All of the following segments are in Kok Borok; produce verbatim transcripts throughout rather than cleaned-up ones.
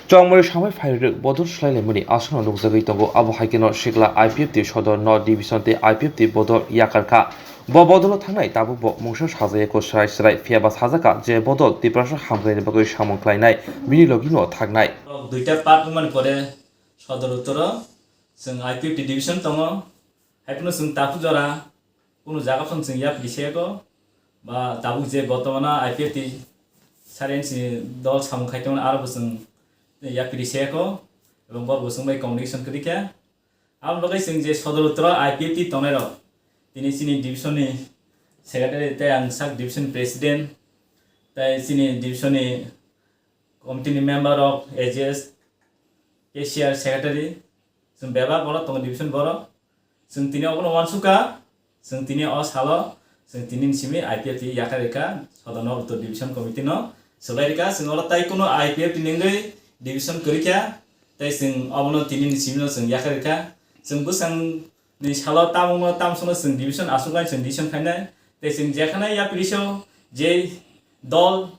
Chongmori samai phairwk bodol swlailaimani aswkno nukjagwi tongo. Abo hai kheno sikla I P F T sodor no division tei I P F T bodol yakar kha. Bo bodolo thangnai tabukbo mungsa sajayakho chwrai chwrai, phiyaba sajakha je bodol Tiprasa hamkraini bagwi samung khlainai bini logino thangnai. Duita part wngmani pore sodor uttoro chwng I P F T division tongo. Haiphano chwng tabuk jora kunu jaga phano chwng yapri seko, ba tabuk je bortomano I P F T sariansi dol samung khai tongmani, aro bo chwng yapri seko, ebong borok bo chwng bai communication kwrwi kha. Aboni bagwi chwng je sodor uttoro I P F T tongnai rok, tini chini division ni secretary tei ang sak division president, tei chini division ni committee ni member rok, A G S, cashier, secretary, chwng bebak borok tongo division borok. Chwng tini obono uansukha, chwng tini o salo, chwng tini ni simi I P F T yakar rikha, sodono Uttor Division Committee no swlai rikha. Chwng oro tai kuno I P F T ni wngwi division kwrwi kha, tei chwng obono tini ni simi no chwng yakar rikha. Chwng bwsang ni salo tamungno tamsono chwng division aswk bai chwng decision khainai, tei chwng jekhana yapri so je dol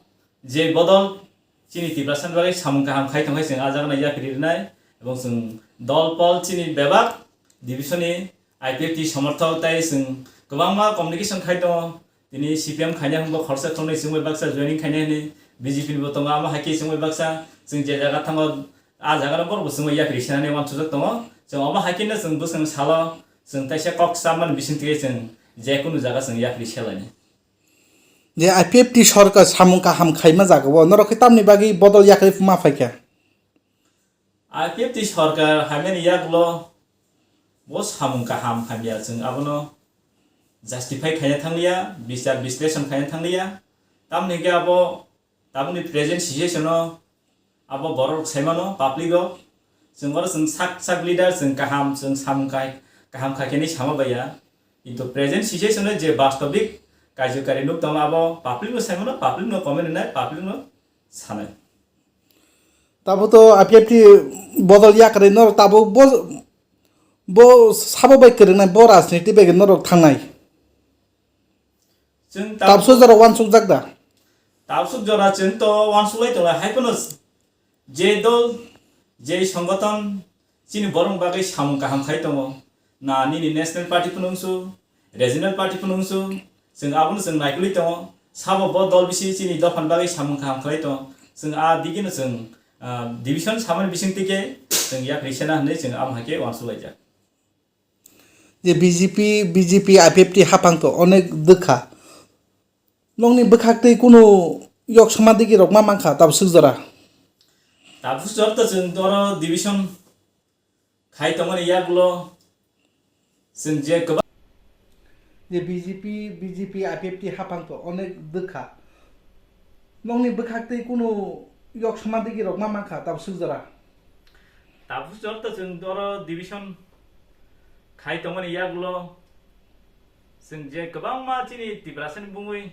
je bodol chini Tiprasani bagwi samung kaham khai tongkhe chwng ah jagano yapri rwnai, ebong chwng dol pol chini bebak division ni I P F T somorthok tei chwng kwbangma communication khai tongo. Tini C P M khaina hwnba khoroksa khoroknwi chwngbai baksa joining khaina hwnwi B J P ni bo tongo, amo hai khe chwngbai baksa chwng je jaga thango, ah jagano borok bo chwngbai yapri senani uansukjak tongo. Chwng omo hai kheno chwng bwswng salo chwng teisa kok chapmani bisingtwi chwng je kunu jaga chwng yapri selaini. Je I P F T sorkar samung kaham khaima jagao norok khe tamni bagwi bodol yakarwi ma phaikha? I P F T sorkar haimani yagulo bo samung kaham hamya, chwng abono justify khaina thangliya, bichar bisleshon khaina thangliya. Tamni hwnkhe abo tabukni present situation o abo borok saimano, public rok. Chwng oro chwng sak sak leader, chwng kaham, chwng samung kai-, kaham khaikhe hinwi sama baiya. Kintu present situation o je bastobik kaijukari nuk tongo, abo public no saimano, public no comment rwnai, public no sanai. Tabo to I P F T bodol yakarwi norok tabo bo, bo sabo bai kwrwngnai, bo rajniti bai norok thangnai. Chwng tabso jora uansukjak da? Tabsuk jora chwng to uansuklai tonglai, hai phano je dol, je songothon chini borok bagwi samung kaham khai tongo. Na nini national party phano wngsu, regional party phano wngsu, chwng abono chwng naikolwi tongo. Sabo bo dol bisi chini dophani bagwi samung kaham khlai tongo. Chwng a digino chwng, ah, division samani bisingtwi khe chwng yapri sena hwnwi chwng amo hai khe uansuk laijak. Je B J P, B J P, I P F T haphang to onek dwkha. Nokni bwkhaktwi kunu yok soma digi rok ma mankha tabswk jora? Tabswk jora to chwng oro division khai tongmani yagulo chwng je kwbang. Je B J P, B J P, I P F T haphang to onek dwkha. Nokni bwkhaktwi kunu yok soma digi rok ma mankha tabswk jora? Tabswk jora to chwng oro division khai tongmani yagulo chwng je kwbangma chini Tiprasani bumui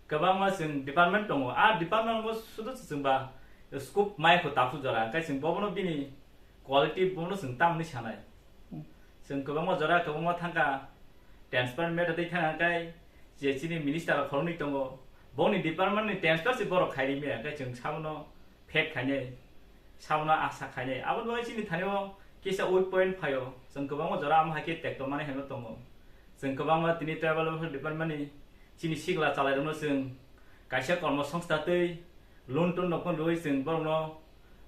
kwbangma chwng department tongo. A department bo sudu chwng ba scope mai kho tabswk jora, hwnkhe chwng bobono bini quality bono chwng tamni sanai. Chwng kwbangma jora kwbangma thangkha, transfer meta tei thangkha kai je chini minister rok khoroknwi tongo, bongni department ni transfer se borok khairi maya, hwnkhe chwng sabono phet khainai, sabono asa khainai. Aboni bagwi chini thani o kisa weak point phaio, chwng kwbangma jora amo hai khe tekto mani hwnwi tongo. Chwng kwbangma tini tribal welfare department ni chini sikla chalairokno chwng kaisa kormo songstha twi loan ton rok phano rwui chwng borokno,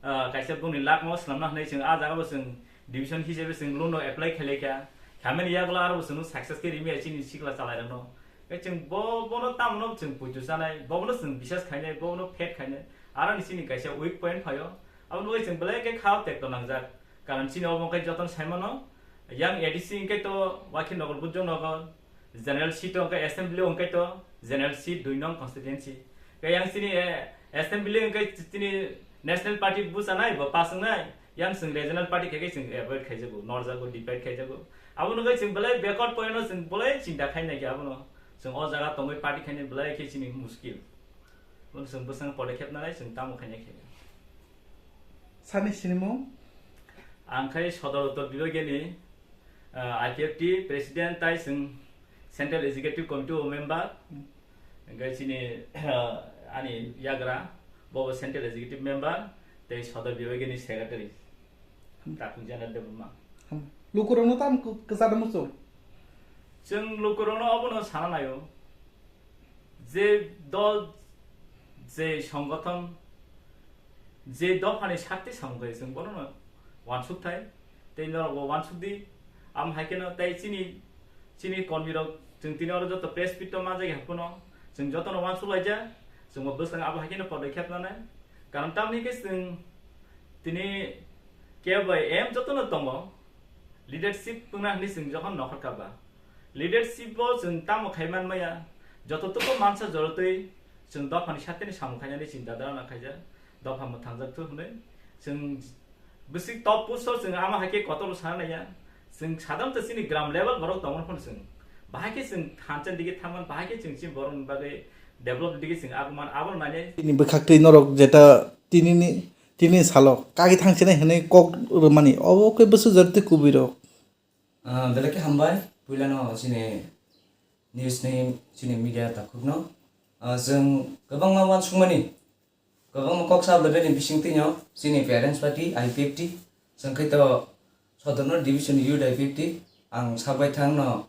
ah, kaisa bongni lakno swnamna hwnwi chwng ah jagao chwng division hisabe chwng loan no apply khailai kha. Khamani yagulo aro bo chwngno success khe rimya chini sikla chalairokno. Khe chwng bo, bono tamno chwng puitu chanai, bobono chwng bisas khainai, bobono phet khainai. Aroni chini kaisa weak point phaio. Aboni bagwi chwng belai khe khao tekto nangjak. Karon chini obo wngkha jotono saimano, yang A D C wngkhe to Wakhi Nagar, Bujong Nagar, General seat wngkha assembly wngkha to General seat dui nong constituency. Khe yang chini, eh, assembly wngkha chini national party buchanai bo pass wngnai, yang chwng regional party khe khe chwng avoid khaijago, norjago, divide khaijago. Abo wngkha chwng belai backward point no chwng belai chinta khainai khe abono. Chwng o jaga tongwi party khainai belai khe chini muskil. Bono chwng bwskango podokhep nanai chwng tamo khainai khe. Sani sinimung? Ang khai Sodor Uttor Bibagini, ah, I P F T President tai chwng Central Executive Committee o member. Hwnkhe chini, ah, ani yagra, bobo Central Executive Member. Tei Sodor Bibagini Secretary, Takhuk Jana Debbarma. Lukurokno tamo kw-, kwcharo muchung? Chwng lukurokno obono sana naio, je dol, je songothon, je dophani sakti samung khe chwng bono wansuk thai, tei norokbo wansuk di. Amo hai kheno tei chini, chini kormirok chwng tini oro joto press meet o manjak ya phano chwng jotono wansuk laijak, chwngbo bwskango abo hai kheno podokkhep nanai. Karon tamni khe chwng tini kebo M jotono tongo, leadership wngna hwnwi chwng jokhon nokhorkha ba, leadership bo chwng tamo khai man maya, joto toko mansa jorotwi chwng dophani sateni samung khainani chinta dharana khaijak, dopha mwthangjak thu hwnwi chwng bwswk top post o chwng ama hai khe kotor sana naiya, chwng sadharanta chini gram level borok tongmani phano chwng bahai khe chwng thansa dige thangman, bahai khe chwng chini borokni bagwi develop dige chwng agman abo nainai. Tini bwkhaktwi norok jeta tinini, tini salo kagi thangsinai hwnwi kok rwmani, obo khe bwswk jorotwi kubui rok. Ah, belai khe hambai, puilano chini news ni chini media takhukno. Ah, chwng kwbangma uansukmani, kwbangma kok sablaimani bisingtwino chini parents party I P F T, chwng khe to Sodorno division youth I P F T, ang sak bai thangno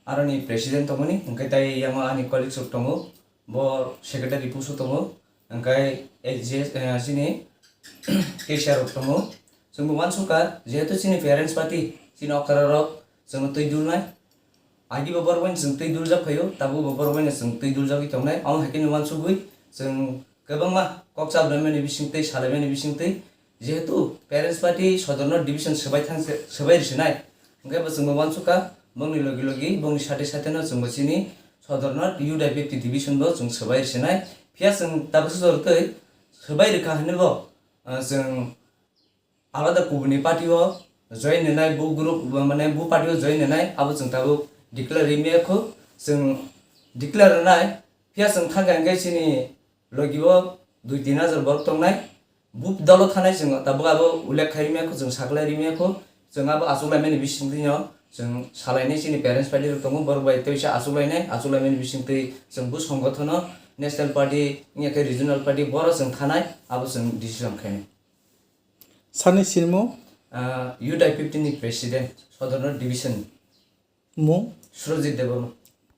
aroni president tongmani, hwnkhe tai yango ani colleagues rok tongo, bo secretary puso tongo, hwnkhe H G S, eh, chini cashier rok tongo. Chwngbo uansukha, jehetu chini parents party, chini okra rok chwngno twi dulnai. Agi bo borok bai chwng twi duljak phaio, tabuk bo borok bai chwng twi duljagwi tongnai. Omo hai khe uansugwi chwng kwbangma kok chablaimani bisingtwi, salaimani bisingtwi, jehetu parents party Sodorno division swbai thang se, swbai rwsinai, hwnkhe bo chwngbo uansukha, bongni logi logi, bongni sate sate no chwngbo chini Sodorno youth I P F T division bo chwng swbai rwsinai. Phiya chwng tabuksa jorotwi swbai rwkha hwnwi bo, ah, chwng alada kubuni party o join rwnai, bu group, mane bu party o join rwnai, abo chwng tabuk declare rwmaya kho, chwng declare rwnai. Phiya chwng thangkha hwnkhe chini logi o dui tin hajar borok tongnai, bu dolo thanai chwng tabuk abo ullekh khai rwmaya kho, chwng saklai rwmaya kho, chwng abo achuk laimani bisingtwino chwng salainai, chini parents party rok tongo, borok bai teisa achuk lainai, achuk laimani bisingtwi chwng bu songothono national party wngya khe regional party, boro chwng thanai, abo chwng decision khainai. Sani sinimo? Ah, youth I P F T ni president, Sodorno division. Mung? Surajit Debbarma.